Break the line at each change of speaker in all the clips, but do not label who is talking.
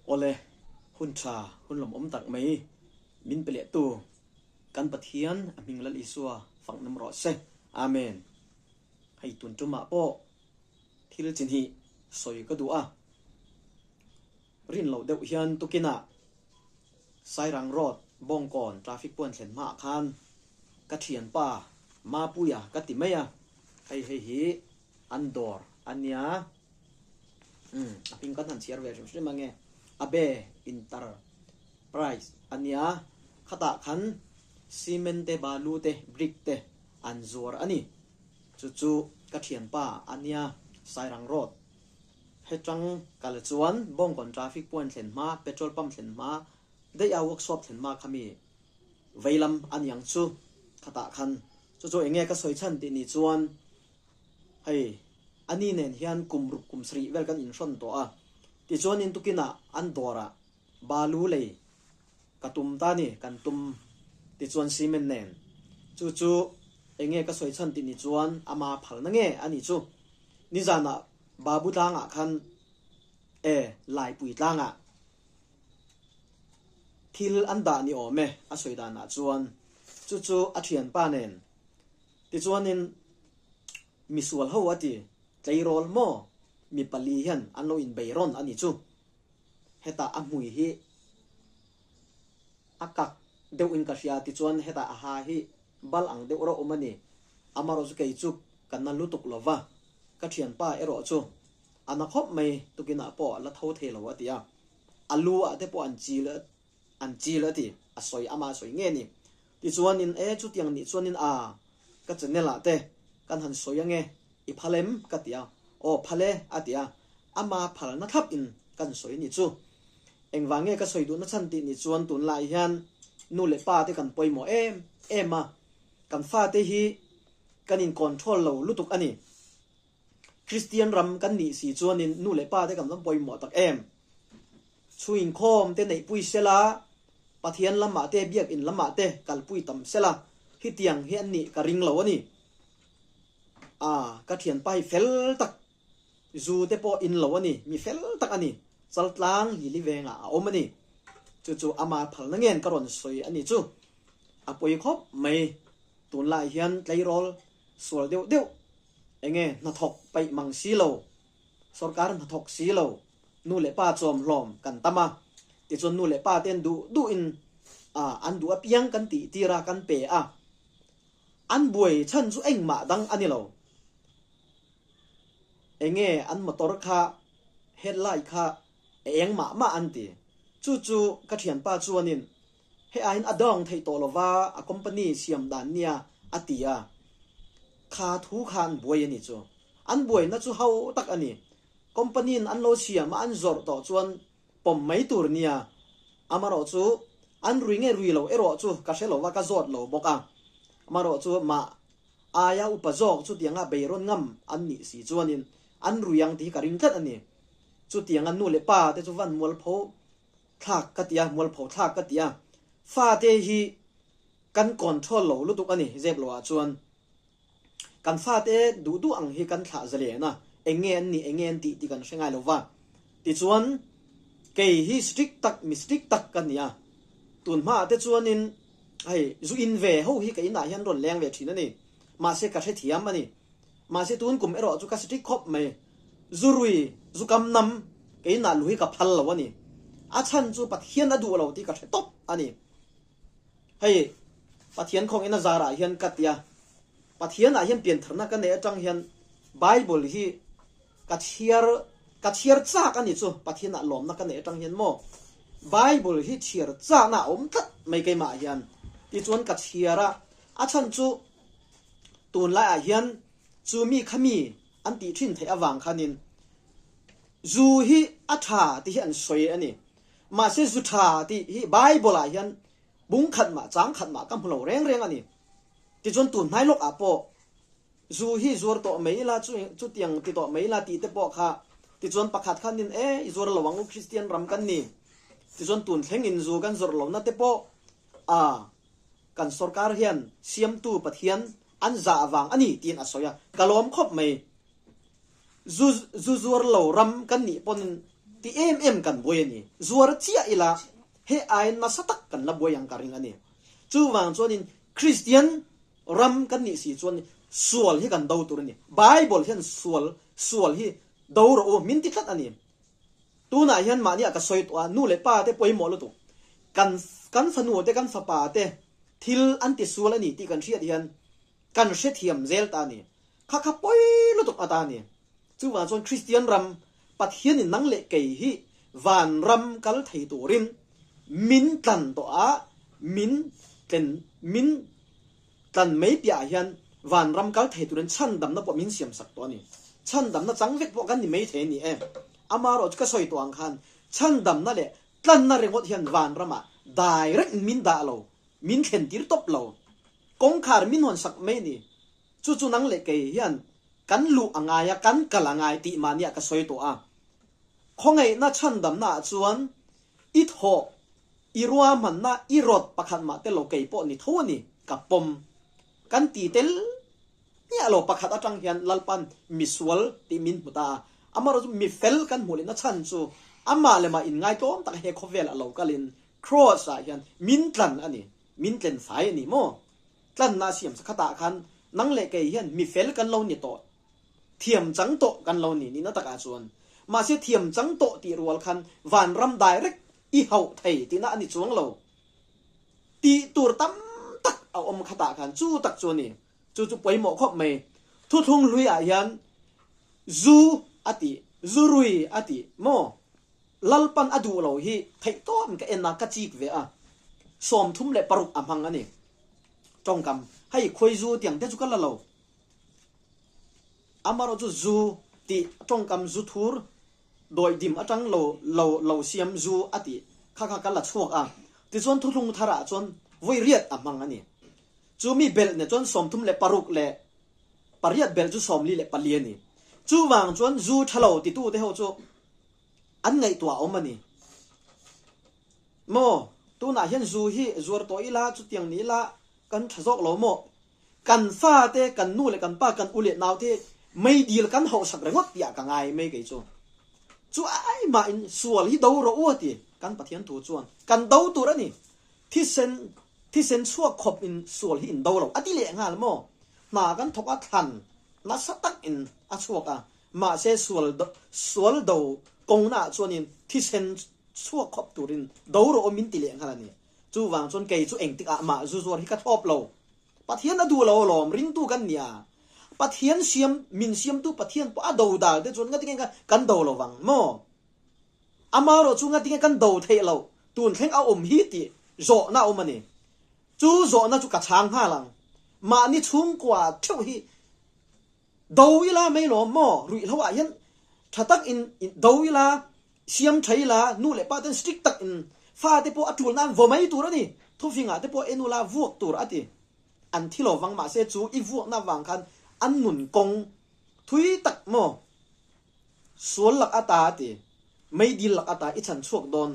Awle, hun tha, hun lawmawm tak mai min pe leh tu kan Pathian a hming Lal Isua faknam rawh se. Amen. Hei tun tumah pawh thil chi hnih sawi ka duh a, rin loh deuh hian tukinah Sairang Road Bawngkawn traffic puan thlen hmaah khan ka thianpa Mapuia ka ti mai a, hei hei hi an dawr a nia. Umm a hming kan han chhiar ve hrim hrim ange. Abe Enterprise a nia, khatah khan cement te balu te brick te an zuar a ni. Chu chu ka thianpa a nia Sairang Road hetang kal chuan Bawngkawn traffic point thlen hma petrol pump thlen hma daih a workshop thlen hma kha mi veilam a niang chu khatah khan chu chu enge ka sawi chhan tih ni chuan Hei, a ni nen hian kum ruk kum sarih vel kan inhrawn tawh a, tichuanin tukinah an dawrah balu lei ka tum ta ni, kan tum tichuan cement nen. Chu chu enge ka sawi chhan tih ni chuan ama phalna nge a ni chu. Nizanah Babu tlangah khan e Laipui tlangah thil an dah ni awm e a sawi danah chuan chu chu a thianpa nen Tichuanin misual ho a ti, Tleirawl maw? Mi pali hian an lo inbei rawn a ni chu. Hetah a hmui hi a kak deuhin ka hria, tichuan hetah a ha hi bal ang deuh rawh awm a ni. Amarawh chu kei chu ka na lutuk lo va, ka thianpa erawh chu a na khawp mai, tukinah pawh a la tho thei lo a ti a. A lu ah te pawh an chil an chil a ti, a sawi ama sawi nge ni. Tichuanin e chutiang nih chuanin a ka channel ah te kan han sawi ange i phal em ka ti a, aw phal e a ti a, ama phalna thlap in kan sawi ni chu. Engvang nge ka sawi duhna chhan tih ni chuan tunlai hian nu leh pa te kan pawimawh em em a, kan fate hi kan in control lo lutuk a ni. Kristian ram kan nih si chuanin nu leh pa te kan va pawimawh tak em. Chhung inkhawm te neihpui sela, Pathian lamah te biakinn lamah te kalpui tam sela, hitiang hi an nih ka ring lo a ni. A, ka thianpa hi fel tak, zu te pawh in lo a ni, mi fel tak a ni, chaltlang lili vengah a awm a ni. Chu chu ama phalna ngen ka rawn sawi a ni chu. A pawi khawp mai, tunlai hian tleirawl sual deuh deuh enge hnathawk paih mang si lo, sorkar hnathawk si lo, nu leh pa chawm hlawm kan tam a, tichuan nu leh pa ten duh duhin an duh apiang kan tih tir a, kan pe a, an buai chhan chu engmah dang a ni lo. Enge an motor kha headlight kha a eng mah mah an ti. Chu chu ka thianpa chuanin Hei aiin a dawng theih tawh lova a company siam dan nia a ti a, kha thu kha an buai a ni chu. An buaina chu ho tak a ni. Company in an lo siam a an zawrh tawh chuan pawm mai tur nia. Amarawh chu an rui nge rui lo erawh chu ka hre lova ka zawt lo bawk a. Amarawh chu mah aia upa zawk chutianga beirawn ngam an nih si chuanin an rui ang tih hi ka ring tlat a ni. Chutianga nu leh pa te chu van mualpho thlak ka ti a, mualpho thlak ka ti a, fate hi kan control lo lutuk a ni zep lo ah chuan kan fate duh duh ang hi kan thlah zalen a, eng nge an nih eng nge an tih tih kan hre ngai lo va, tichuan kei hi strict tak mi strict tak ka ni a, tun hmaah te chuanin hei zu in ve ho hi ka inah hian rawn leng ve thin a ni, mahse ka hrethiam a ni. Mahse tun kum erawh chu ka strict khawp mai. Zu rui, zu kam nam, keinah lu hi ka phal lo a ni. A chhan chu Pathian a duh lo tih ka hre tawp a ni. Hei, Pathian khawngin a zarah hian ka ti a, Pathianah hian piantharna ka neih atang hian Bible hi ka chhiar, ka chhiar chak a ni chu, Pathianah lawmna ka neih atang hian maw Bible hi chhiar chakna a awm tlat mai keimah hian. Tichuan ka chhiar a, a chhan chu Tunlaiah hian chu mi kha mi an tih thin theih avang khanin zu hi a tha tih hi an sawi a ni. Mahse zu tha tih hi Bible-ah hian bung khat mah chang khat mah ka hmu lo reng reng a ni. Tichuan tun hnai lawkah pawh zu hi zuar tawh mai ila chutiang ti tawh mai ila tih te pawh kha tichuan pakhat khanin e i zuar lo ang u Kristian ram kan ni. Tichuan tun thlengin zu kan zawrh lohna te pawh a Kan sorkar hian siamtu Pathian an zah avang a ni tiin a sawi a, ka lawm khawp mai. Zu zu zuar lo ram kan nih pawhin Ti em em kan buai a ni. Zuar chiah ila he aiin nasa tak kan la buai ang ka ring a ni. Chuvang chuanin Kristian ram kan nih si chuan sual hi kan do tur a ni. Bible hian sual sual hi do rawh u min ti tlat a ni. Tunah hian mahniah ka sawi tawh a, nu leh pa te pawimawh lutuk. Kan kan fanu te kan fapa te thil an ti sual a ni tih kan hriat hian kan hrethiam zel ta a ni. Kha kha pawi lutuk a ta a ni. Chuvang chuan Kristian ram Pathianin nang leh kei hi vanram kal thei turin min tlan tawh a, min tlen min tlan mai piahah hian vanram kal thei turin chhandamna pawh min siamsak tawh a ni. Chhandamna chang vek pawh kan ni mai thei a ni e. Amaherawh chu ka sawi tawh ang khan chhandamna leh tlanna ringawt hian vanramah direct min dah lo, min thlen tir tawp lo. Kawngkhar min hawn sak mai a ni. Chu chu nang leh kei hian kan luh a ngai a, kan kal a ngai tih mahniah ka sawi tawh a. Khawngaihna chhandamna ah chuan i thawh, i ruahmanna, i rawt pakhat mah tel lo kei pawh ni tho a ni, ka pawm. Kan ti tel hmiah lo pakhat atang hian Lalpan misual tih min hmu ta a, amaherawh chu mifel kan hmuh lehna chhan chu amah leh mah inngaitawm taka he khawvel a lo kalin Kraws ah hian min tlan a ni, min tlen fai a ni maw? Tlanna a siam sakhatah khan nang leh kei hian mi fel kan lo ni tawh, thiam chang tawh kan lo ni nihna takah chuan. Mahse thiam chang tawh tih rual khan vanram direct i hauh thei tihna a ni chuang lo. Tih tur tam tak a awm khatah khan chu tak chu a ni. Chu chu pawimawh khawp mai. Thuthlung hluiah hian zu a tih, zu rui a tih maw? Lalpan a duh lo hi theih tawp in ka en a, ka chik ve a, 36 a hmang a ni. Tawngkam, hei khuai zu tiang te chu ka la lo. Amaherawh chu zu tih tawngkam zu thur dawidim atang lo lo lo siam zu a tih kha kha ka la chhuak a. Tichuan thuthlung tharah chuan vawi riat a hmang a ni. Chu mi belh nen chuan 36 leh pariat belh chu 44 a ni. Chuvang chuan zu tha lo titute ho chu An ngaihtuah awm a ni. Maw, tunah hian zu hi zuar tawh ila, chutiang ni ila kan tha zawk lo maw? Kan fate, kan nu leh kan pa, kan u leh naute meidil kan hauhsak ringawt tih ah ka ngai mai kei chu. Chu ai mahin sual hi do rawh u a ti kan Pathian thu chuan. Kan do tur a ni. Thisen, thisen chhuak khawp in sual hi in do lo a ti leh nghal maw? Hna kan thawk a thlan nasa tak in a chhuak a, Mahse sual sual do kawngna ah chuanin thisen chhuak khawp turin do rawh aw min ti leh nghal a ni. Chuvang chuan kei chu engtik ah mah zu zuar hi ka thlawp lo. Pathian a duh lo alawm, ringtu kan ni a. Pathian siam, min siamtu Pathian pawh a do dal te chuan ngatinge kan do lo vang maw? Amaherawh chu ngatinge kan do theih loh tun thleng a awm hi tih zawhna a awm a ni. Chu zawhna chu ka chhang nghal ang. Mahni chhungkua theuh hi Do ila mai lawm maw? Ruihhlo ah hian tha tak in do ila, siam tha ila, nu leh pa ten strict tak in fa te pawh a tul nan vaw mai tur a ni. Thufing ah te pawh en ula vuak tur a ti. An thi lo vang mahse chu i vuakna vang khan an nun kawng thui tak maw? Sual lak ata a ti. Meidil lak ata i chhan chhuak dawn,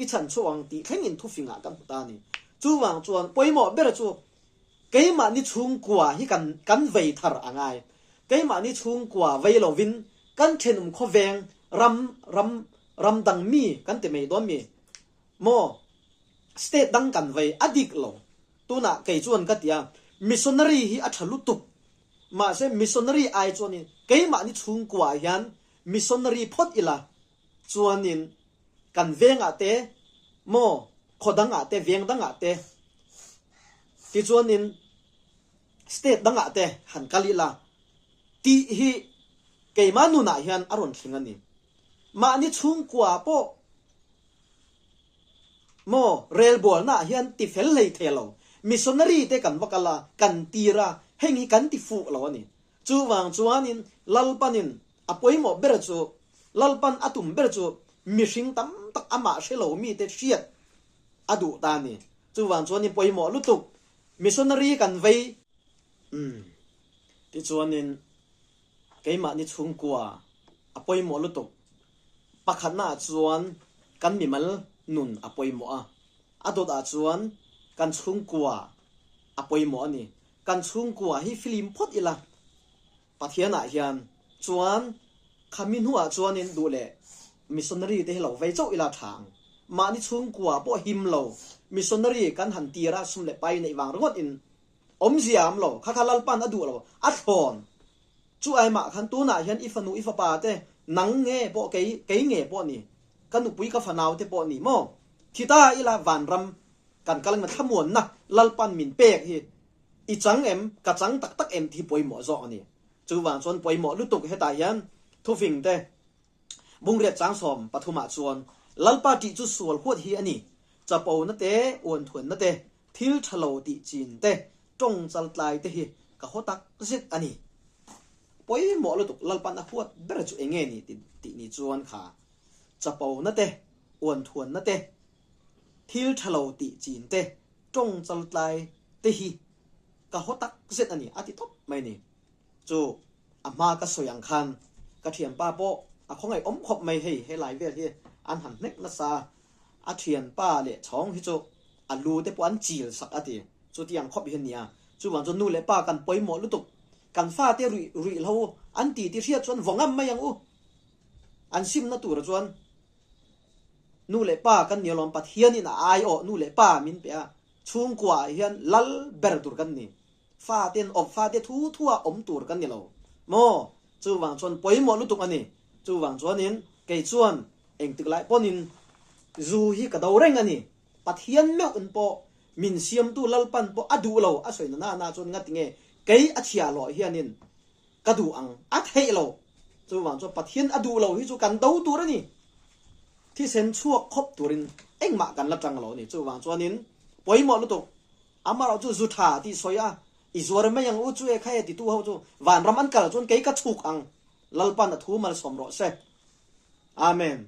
i chhan chhuak ang tih thleng in thufing ah kan hmu ta a ni. Chuvang chuan pawimawh ber chu Keimahni chhungkua hi kan kan vei thar a ngai. Keimahni chhungkua vei lovin kan thenawm khawveng ram ram ram dang mi kan ti mai dawn mi maw? State dang kan vei a dik lo. Tunah kei chuan ka ti a, missionary hi a tha lutuk. Mahse missionary ai chuanin keimahni chhungkua ah hian missionary phawt ila chuanin kan vengah te maw khaw dangah te veng dangah te tichuanin state dangah te han kal ila tih hi keimah nunah hian a rawn thleng a ni. Mahni chhungkua pawh maw relbualnaah hian ti fel hlei thei lo. Missionary te kan va kal a, kan tir a, heng hi kan ti fuh lo a ni. Chuvang chuanin Lalpanin a pawimawh ber chu, Lalpan a tum ber chu mihring tam tak amah hre lo mite hriat a duh ta a ni. Chuvang chuanin pawimawh lutuk missionary kan vei. Umm. Tichuanin keimahni chhungkua a pawimawh lutuk. Pakhatnaah chuan kan mimal nun a pawimawh a, a dawtah chuan kan chhungkua a pawimawh a ni. Kan chhungkua hi film phawt ila Pathianah hian chuan khami hnuah chuanin duh leh. Missionary te hi lo vei chauh ila tha ang. Mahni chhungkua pawh him lo missionary kan han tir a sum leh pai neih vang ringawt in awmzia am lo. Kha kha Lalpan a duh lo a thlawn. Chu ai mah khan tunah hian i fanu i fapa te nang nge pawh kei kei nge pawh ni ka nupui ka fanau te pawh ni maw thi ta ila vanram kan kal ang thlamuanna Lalpan min pek hi i chang em ka chang tak tak em tih hi pawimawh zawk a ni. Chuvang chuan pawimawh lutuk hetah hian thufing te Bungriat changsawm pathumah chuan Lalpa tih chu sual huat hi a ni. Chapona te, uanthuanna te, thil tha lo tih chin te, tawng chaltlai te hi ka haw tak zet a ni. Pawimawh lutuk Lalpan a huat ber chu enge ni tih ni chuan kha chapona te, uanthuanna te, thil tha lo tih chin te, tawng chaltlai te hi ka haw tak zet a ni a ti tawp mai a ni. Chu a hma ka sawi ang khan ka thianpa pawh a khawngaih awm khawp mai hei helai vel hi an han hnek nasa a thianpa leh chhawng hi chu a lu te pawh an chil sak a ti chutiang khawp hi a nia chuvang chuan nu leh pa kan pawimawh lutuk kan fate ruih ruih hlo an ti ti hriat chuan vaw ngam mai ang u an simna tura chuan nu leh pa kan ni alawm Pathianin a aiawh nu leh pa min pe a chhungkua ah hian lal ber tur kan ni. Faten awp fate thu thua awm tur kan ni lo maw? Chuvang chuan pawimawh lutuk a ni. Chuvang chuanin kei chuan engtik lai pawnin zu hi ka do reng a ni. Pathian meuhin pawh min siamtu Lalpan pawh a duh lo a sawi na na na chuan ngati nge kei a chhia lawh hianin ka duh ang a theih lo. Chuvang chuan Pathian a duh lo hi chu kan do tur a ni. Thisen chhuak khawp turin engmah kan la tang lo a ni. Chuvang chuanin pawimawh lutuk Amarawh chu zu tha tih sawi a, i zuar mai ang u chu e kha e titu ho chu vanram an kal chuan kei ka chhuk ang, Lalpan a thu malsawm rawh se. Amen.